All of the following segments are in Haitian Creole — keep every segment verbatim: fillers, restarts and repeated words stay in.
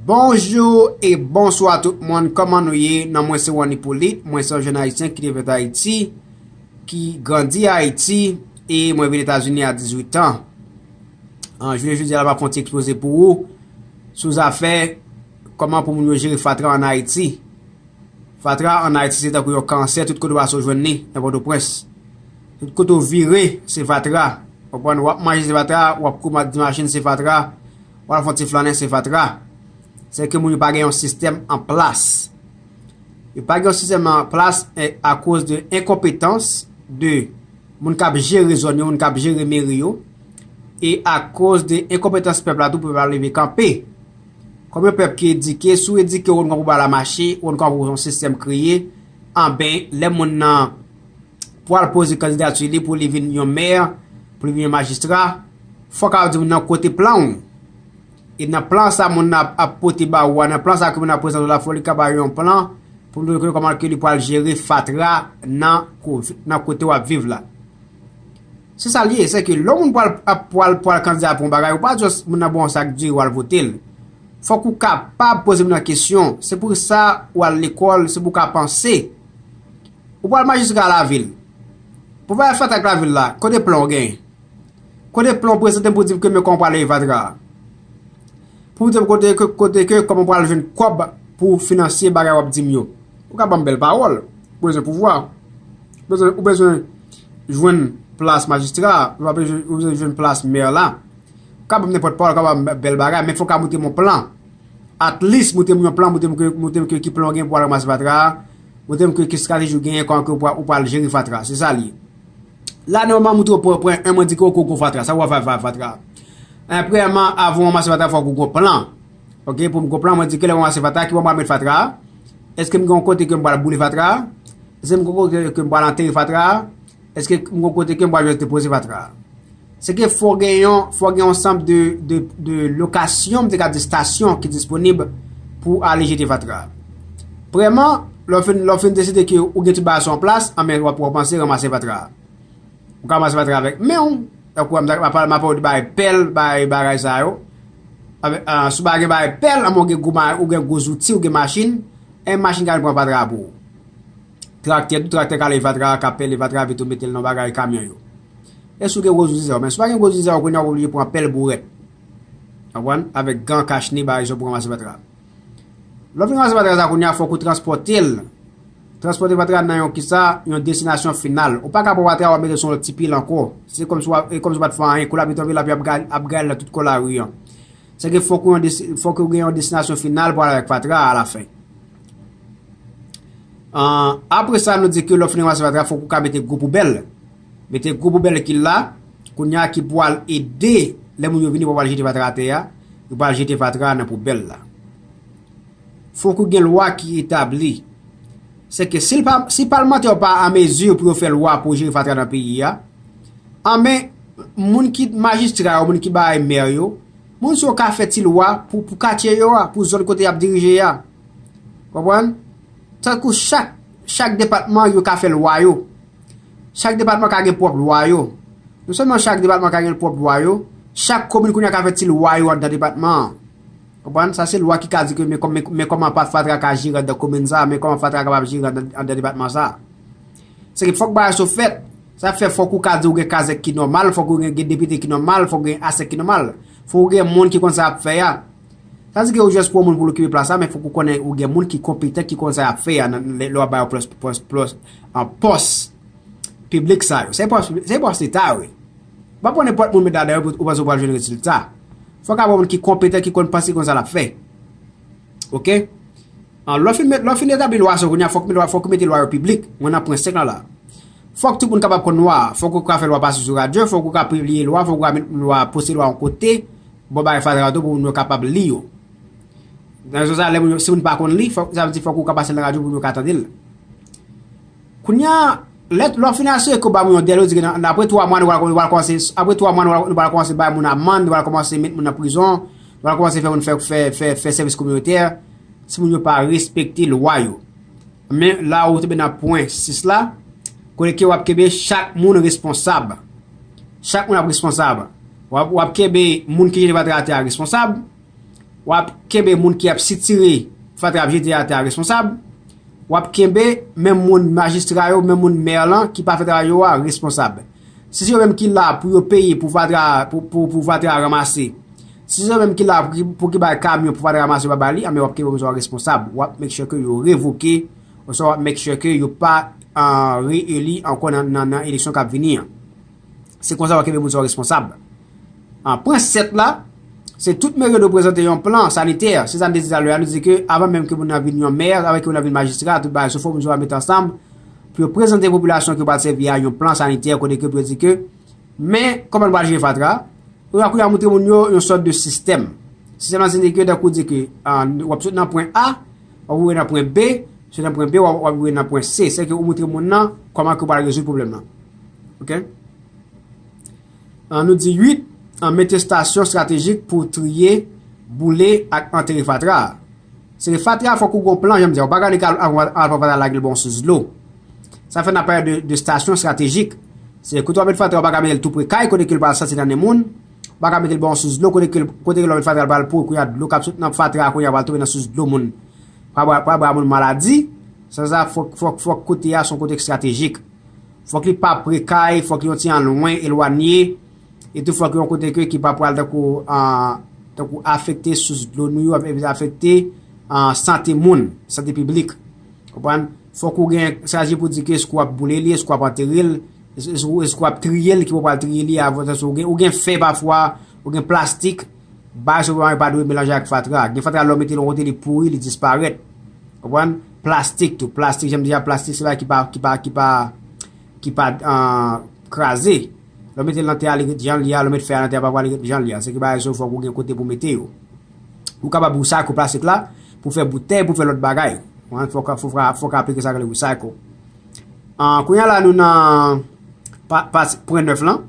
Bonjou e bonswa tout moun, kòman nou ye? Non mwen se Juan Hyppolite, mwen se yon jèn ayisyen ki te fèt Ayiti, ki grandi Ayiti, e mwen vin Etazini a dizuit an. An jounen jodi a la, m ap fè yon ti ekspoze pou ou sou zafè kòman pou moun yo jere fatra ann Ayiti. Fatra ann Ayiti se tankou yon kansè, tout kote w pase w jwenn li nan Pòtoprens. Tout kote w vire, se fatra. W konprann? W ap manje, se fatra, w ap koumanse machin, se fatra, w al fè yon ti flannen, se fatra. Se ke moun yo pa gen yon sistèm an plas. Yo pa gen yon sistèm an plas, eh, akoz de enkonpetans de moun k ap jere zòn yo, moun k ap jere meri yo, e akoz de enkonpetans pèp la tou, pèp la leve kanpe. Kòm yon pèp ki edike, si w edike, w konn kòman pou bagay la mache, w konn kòman pou yon sistèm kreye, anben, lè moun nan pral poze kandidati li pou li vin yon mè, pou li vin yon majistra, fò w kapab di moun nan kote plan w. E nan plan sa moun nan ap, ap pote ba ou a, nan plan sa ke moun nan ap prezante w la, fò li ka ba yon plan pou nou konnen kòman ke li pral jere fatra nan ko-, nan kote w ap viv la. Se sa l ye, se ke lè moun pral, ap, pral, pral kandida pou yon bagay, ou pa just moun nan ba w yon sak diri, w al vote l. Fòk ou kapab poze moun nan kesyon. Se pou sa w al lekòl, se pou w ka panse. Ou pral majistra lavil. Pou w al fatra ak lavil la, kote plan w gen? Kote plan w prezante m pou di m ke men kòman w pral jere fatra a? Pou w di m kote ke, kote ke, kòman w pral jwenn kòb pou w finanse bagay w ap di m yo? Ou ka ban m bèl pawòl. Ou bezwen pouvwa. Ou bezwen, ou bezwen jwenn plas majistra. Ou pa bezwen, ou bezwen jwenn plas mè la. Ou ka ban m nenpòt pawòl, ou ka ban m bèl bagay, men fòk w ka montre m yon plan. At least, montre m yon plan, montre m ke, montre m ke ki plan w gen pou w al ranmase fatra a, montre m ke ki estrateji w genyen, kòman ke w pral, ou pral jere fatra a. Se sa l ye. La, nòmalman, montre w pwen, pwen en, mwen di ke w gon fatra, sa w ap fè avèk fatra a. Premyèman, avan w ranmase fatra, fòk ou gon plan. Ok, pou m gon plan, mwen di ke lè m ranmase fatra, ki bò m pral met fatra a? Èske m gen yon kote ke m pral boule fatra a? Èske m gen yon kote ke m pral antere fatra a? Èske m gen yon kote ke m pral jwenn depoze fatra a? Se ke fò gen yon, fò gen yon sanm de, de, de lokasyon, m te ka di stasyon ki disponib pou ale jete fatra a. Premyèman, lè w fin, lè w fin deside ke ou gen tout bagay sa yo an plas, anben w ap, w ap kòmanse ranmase fatra a. Ou ka ranmase fatra avèk men w. Tankou m ta, m ap, m ap pale de bagay pèl, bagay, bagay sa yo. Avèk, ah, si w pa gen bagay pèl, anben w gen gwo ma-, ou gen gwo zouti, ou gen machin, e machin ka vin pran fatra a pou ou. Traktè, tou traktè ka leve fatra a, ka pèle fatra a, vit ou mete l nan bagay kamyon yo. E si w gen gwo zouti sa yo, men si w pa gen gwo zouti sa yo, kounye a w oblije pran pèl bourèt. Konprann? Avèk gan, kachni, bagay sa yo pou ranmase fatra a. Lè w fin ranmase fatra sa, kounye a fòk ou transpòte l. Transpòte fatra nan yon kisa, yon destinasyon final. Ou pa ka pran fatra a w ap mete l sou yon lòt ti pil ankò. Se kòmsi w ap, e kòmsi w pa t fè anyen. Kou l abite yon vil la, epi ap ga-, ap gaye l nan tout kò lari an. Se ke fòk ou yon desi-, fòk ou gen yon destinasyon final pou ale avèk fatra a alafen. An, apre sa, nou di ke lè w fin ranmase fatra, fòk ou ka mete gwo poubèl. Mete gwo poubèl ki la, kounye a ki pral ede, lè moun yo vini pou pral jete fatra atè a, yo pral jete fatra a nan poubèl la. Fòk ou gen lwa ki etabli. Se ke si l pa, si palmantè yo pa an mezi pou yo fè lwa pou jere fatra nan peyi a, anben, moun ki majistra yo, moun ki bay mè yo, moun sa yo ka fè ti lwa pou, pou katye yo a, pou zòn kote y ap dirije a. Konprann? Tankou chak, chak depatman yo ka fè lwa yo. Chak depatman ka gen pwòp lwa yo. Non sèlman chak depatman ka gen pwòp lwa yo, chak komin kounye a ka fè ti lwa yo anndan depatman an. Konprann? Sa se lwa ki ka di ke men kòm-, men, men kòman pa fatra ka jere anndan komin sa a, men kòman fatra kapab jere anndan, anndan depatman sa a. Se ke fòk bagay sa yo fèt. Sa fè fòk ou ka di ou gen kazèk ki nòmal, fòk ou gen, gen depite ki nòmal, fòk ou gen asèk ki nòmal. Fòk ou gen moun ki konn sa y ap fè a. Sa di ke ou jis pran moun pou l okipe plas la, men fòk ou konnen ou gen moun ki konpetan, ki konn sa y ap fè a nan, lè, lè w ap ba yo pòs, pòs, pòs, an pòs piblik sa yo. Se pòs, se pòs leta yo ye. Ou pa pran nenpòt moun met ladan yo pou ou panse ou pral jwenn rezilta. Fòk ap pran moun ki konpetan, ki konn panse, ki konn sa l ap fè. Ok? An, lè w fin met, lè w fin etabli lwa sa yo, kounye a fòk, fòk ou mete lwa yo piblik. Mwen nan pwen senk lan la. Fòk tout moun kapab konn lwa a. Fòk ou ka fè lwa pase sou radyo, fòk ou ka pibliye lwa, fòk ou ka met lwa, poste lwa yon kote, bò bay fatra yo tou pou moun yo kapab li yo. Nan rezon sa, lè moun yo, si moun pa konn li, fòk, sa vle di fòk ou ka pase l nan radyo pou moun yo ka tande l. Kounye a, lè, lè w fin asire ke w ba moun yon dèl, ou di ke nan, nan apre twa mwa, nou pral, nou pral kòmanse, apre twa mwa, nou pral, nou pral kòmanse bay moun amann, nou pral kòmanse met moun nan prizon, nou pral kòmanse fè moun fè, fè, fè, fè sèvis kominotè, si moun yo pa respekte lwa yo. Men la ou tonbe nan pwen sis la, kote ke w ap kenbe chak moun responsab. Chak moun ap responsab. W ap, w ap kenbe moun ki jete fatra atè a responsab. W ap kenbe moun ki ap sitire fatra ap jete atè a responsab. W ap kenbe menm moun majistra yo, menm moun mè lan ki pa fè travay yo a responsab. Si se yo menm ki la pou yo peye pou fatra, pou, pou, pou fatra ranmase, si se yo menm ki la pou ki, pou ki bay kamyon pou fatra ranmase yo pa ba li, anben w ap kenbe moun sa yo responsab. W ap make sure ke yo revoke, oswa w ap make sure ke yo pa uh, reeli ankò nan, nan, nan eleksyon k ap vini an. Se konsa w ap kenbe moun sa yo responsab. An, pwen sèt la, se tout meri yo dwe prezante yon plan sanitè. Se sa n te di talè a, nou di ke avan menm ke moun nan vin yon mè, avan ke moun nan vin majistra, tout bagay, se fò moun sa yo mete ansanm pou yo prezante popilasyon ke yo pral sèvi a yon plan sanitè, kote ke pou yo di ke, men, kòman nou pral jere fatra, yo la kounye a montre moun yo yon sòt de sistèm. Sistèm nan se ke tankou di ke, an, w ap sot nan pwen A, w ap rive nan pwen B, sot nan pwen B, w ap, w ap rive nan pwen C. Se ke ou montre moun nan kòman ke w pral rezoud pwoblèm nan. Oke? An, nou di uit, an, mete estasyon estratejik pou triye, boule ak antere fatra. Se ke fatra fòk ou gon plan, jan m di a, ou pa ka annik al, al, al pran fatra lage l ba yon sous dlo. Sa fè n ap pale de, de estasyon estratejik. Se kote w ap met fatra, ou pa ka mete l tou pre kay, kote ke l pral santi nan nen moun. Ou pa ka mete l ba yon sous dlo, kote ke l, kote ke lè w met fatra, l pral pouri, kounye a dlo k ap sot nan fatra a, kounye a pral tonbe nan sous dlo moun. Pral ba, pral ba moun maladi. Sa, sa, fòk, fòk, fòk kote a se yon kote estratejik. Fòk li pa pre kay, fòk li yon ti jan lwen, elwanye. E tou fòk li yon kote ke ki pa pral tankou, ah, tankou afekte sous dlo nou yo, epi afekte, ah, sante moun, sante piblik. Konprann? Fòk ou gen estrateji pou di ke èske w ap boule li, èske w ap antere l, èske, èske w ap triye l, ki pou pral triye li avan, èske ou gen, ou gen fè pafwa, ou gen plastik, bagay sa yo pa dwe melanje ak fatra. Gen fatra lè w mete l yon kote li pouri, li disparèt. Konprann? Plastik tou, plastik, jan m di a, plastik se bagay ki pa, ki pa, ki pa, ki pa, ah, kraze. Lè w mete l nan tè a, li ret jan l ye a, lè w met fè a nan tè a, pafwa li ret jan l ye a. Se ki bagay sa yo fòk ou gen kote pou mete yo. Ou kapab recycle plastik la pou fè boutèy, pou fè lòt bagay. Fòk, fòk, fòk aplike sa k rele recycle. Ah, kounye a la, nou nan pa, pa, pwen nèf lan.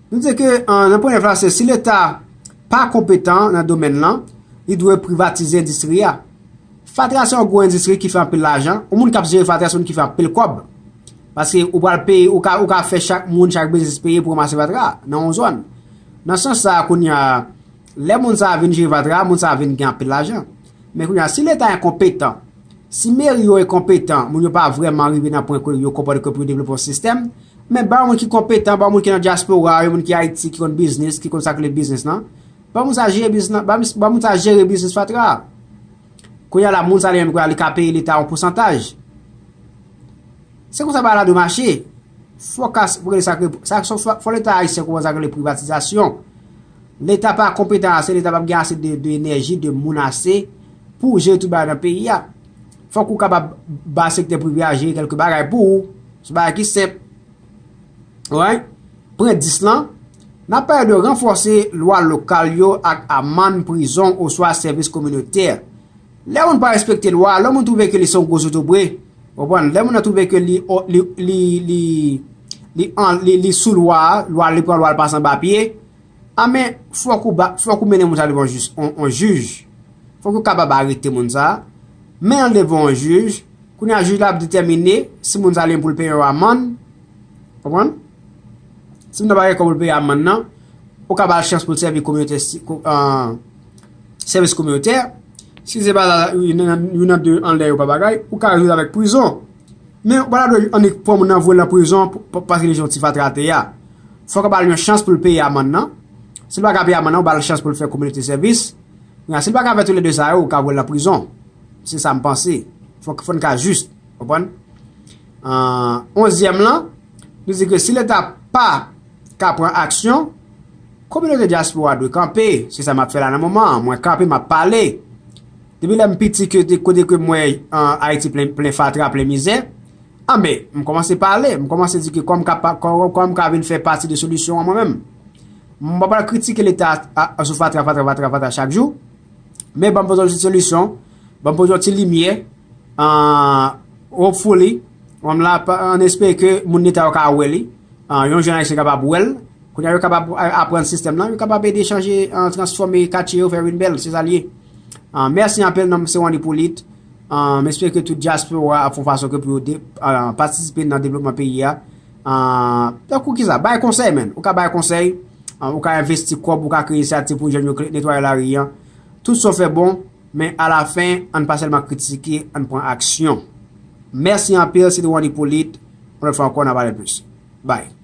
Nou di ke, ah, nan pwen nèf la, se si Leta pa konpetan nan domèn lan, li dwe privatize endistri a. Fatra se yon gwo endistri ki fè anpil lajan. Yon moun k ap jere fatra se yon moun ki fè anpil kòb. Paske ou pral peye, ou ka, ou ka fè chak moun, chak biznis peye pou ranmase fatra nan yon zòn. Nan sans sa a, kounye a, lè moun sa a vin jere fatra, moun sa a vin gen anpil lajan. Men kounye a, si Leta enkonpetan, si meri yo enkonpetan, moun yo pa vrèman rive nan pwen ke yo konprann ke pou yo devlope yon sistèm, men ba yon moun ki konpetan, ba yon moun ki nan dyaspora, yon moun ki Ayiti, ki konn biznis, ki konn sa k rele biznis lan, ba moun sa jere biznis lan, ba, ba moun sa jere biznis fatra a. Kounye a la, moun sa li menm, kounye a, li ka peye Leta yon pousantaj. Se konsa bagay la dwe mache. Fòk a, fòk Leta, sa, sa, fò, fò Leta ayisyen konprann sa k rele privatizasyon. Leta pa konpetan ase, Leta p ap gen ase de, de enèji, de moun ase pou jere tout bagay nan peyi a. Fòk ou kapab ba sektè prive a jere kèlke bagay pou ou. Se bagay ki senp. Alright? Pwen dis lan, n ap pale de ranfòse lwa lokal yo ak amann, prizon oswa sèvis kominotè. Lè moun pa respekte lwa, lè moun twouve ke li se yon gwo zotobre, w konprann? Lè moun nan twouve ke li, li, li, li, li, an, li, li sou lwa a, lwa, li pran lwa, li pase anba pye, a men, fòk ou ba, fòk ou mennen moun sa devan yon jis, yon, yon jij. Fòk ou kapab arete moun sa a, mennen l devan yon jij. Kounye a, jij la ap detèmine si moun sa li menm pou l peye yon amann. Konprann? Si moun nan pa gen kòb pou l peye amann nan, ou ka ba l chans pou l sèvi kominote, si, ko, ah, sèvis kominotè. Si se pa la, youn nan, youn nan de anlè yo pa bagay, ou ka rezoud avèk prizon. Men ou pa ta dwe annik pran moun nan voye l nan prizon p-, p-, paske li jwenn yon ti fatra atè a. Fòk ou ba l yon chans pou l peye amann nan. Si l pa ka peye amann nan, ou ba l chans pou l fè kominote sèvis. Men si l pa ka fè toulède sa yo, ou ka voye l nan prizon. Se sa m panse. Fòk, fò n ka jis. Konprann? Ah, onzyèm lan, nou di ke si Leta pa ka pran aksyon, kominote dyaspora dwe kanpe. Se sa m ap fè la nan moman an. Mwen kanpe, m ap pale. Depi lè m piti, ke te, kote ke m wè, ah, Ayiti plen, plen fatra, plen mizè, anben, m kòmanse pale. M kòmanse di ke kòman m ka pa, kòman, kòman m ka vin fè pati de solisyon an mwen menm. M pa pral kritike Leta a, a, sou fatra, fatra, fatra, fatra chak jou. Men ban m poze yon ti solisyon, ban m poze yon ti limyè, ah, hopefully, m la, pa, an espere ke moun Leta yo ka wè li. Ah, yon jèn Ayisyen kapab wè l. Kounye a, yo kapab a, aprann sistèm lan, yo kapab ede chanje, ah, transfòme katye yo, fè vin bèl, se sa l ye. Ah, mèsi anpil, non m se Wandy Poulit. Ah, m espere ke tout dyaspora ap fè yon fason ke pou yo de, ah, patisipe nan devlopman peyi a. Ah, tankou kisa, bay konsèy, menn. Ou ka bay konsèy, Ou ka envesti kòb, ou ka kreye inisyativ pou jèn yo netwaye lari an. Tout sa w fè bon, men alafen, ann pa sèlman kritike, ann pran aksyon. Mèsi anpil, se te Wan Ipolit. Yon lòt fwa ankò, n a pale plis. Bye.